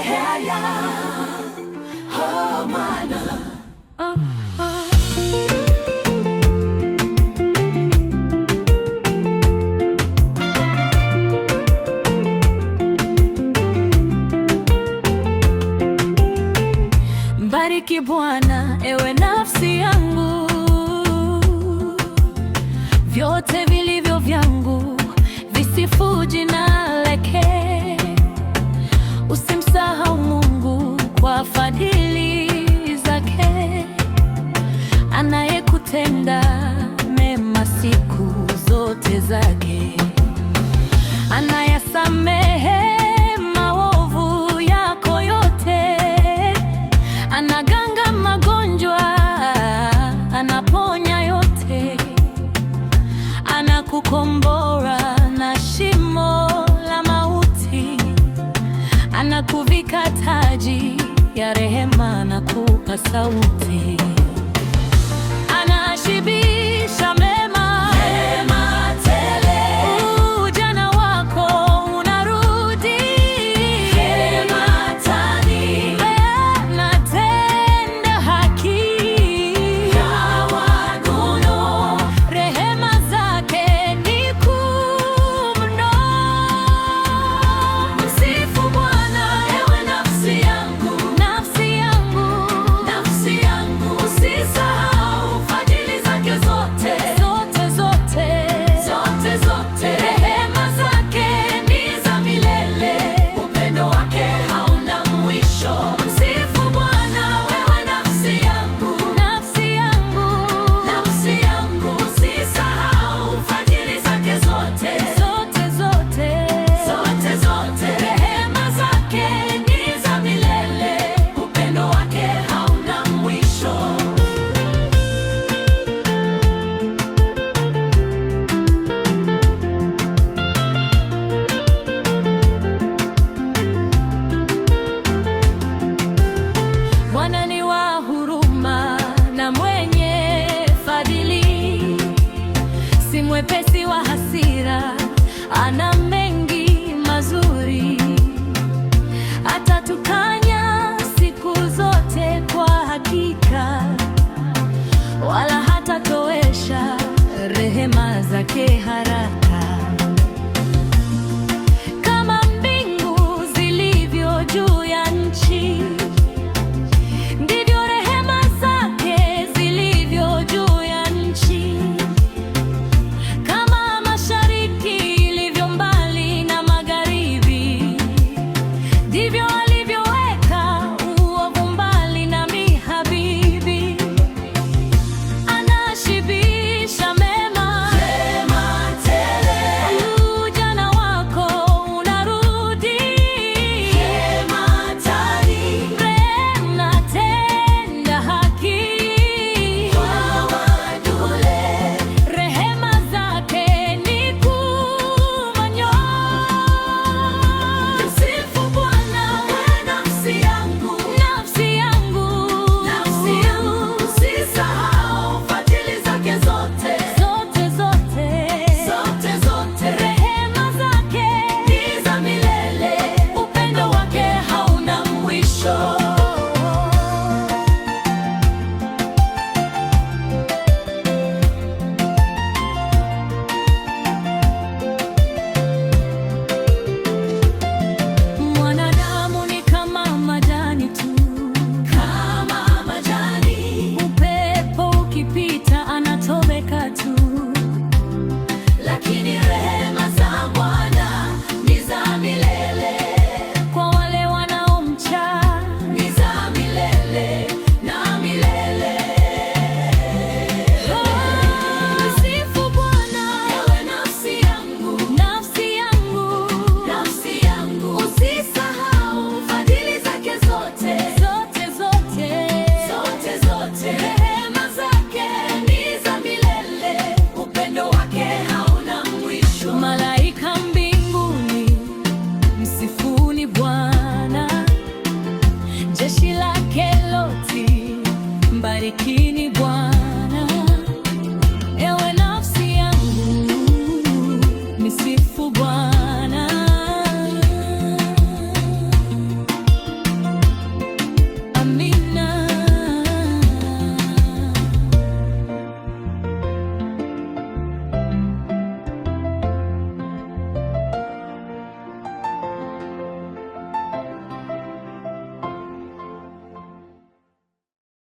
Heya, oh mana. Oh, oh. Mbariki Bwana, ewe nafsi yangu, vyote vilivyo vyangu visifu jina lake. Usimsahau Mungu kwa fadhili zake, anayekutenda mema siku zote zake, anayasamehe maovu yako yote, anaganga magonjwa, anaponya yote, anakukombora na shimo la mauti, anakuvika taji ya rehema na kupa sauti, anashibisha mema, Mema tele. Ujana wako unarudi, Hema tani. Anatenda haki, Kawaguno. Rehema zake ni kuu mno. Msifu Bwana, ewe nafsi yangu. Nafsi yangu, Nafsi yangu, usisahau fadhili zake zote. Zote zote, Zote zote. Rehema zake ni za milele, upendo wake hauna mwisho. Msifu Bwana, wewe nafsi yangu. Nafsi yangu, Nafsi yangu, usisahau fadhili zake zote. Zote zote, Zote zote. Rehema zake ni za milele, upendo wake hauna mwisho. Bwana ni wa huruma na mwenye fadhili, si mwepesi wa hasira, ana mengi mazuri. Atatukanya siku zote kwa hakika, wala hatatowesha rehema zake haraka.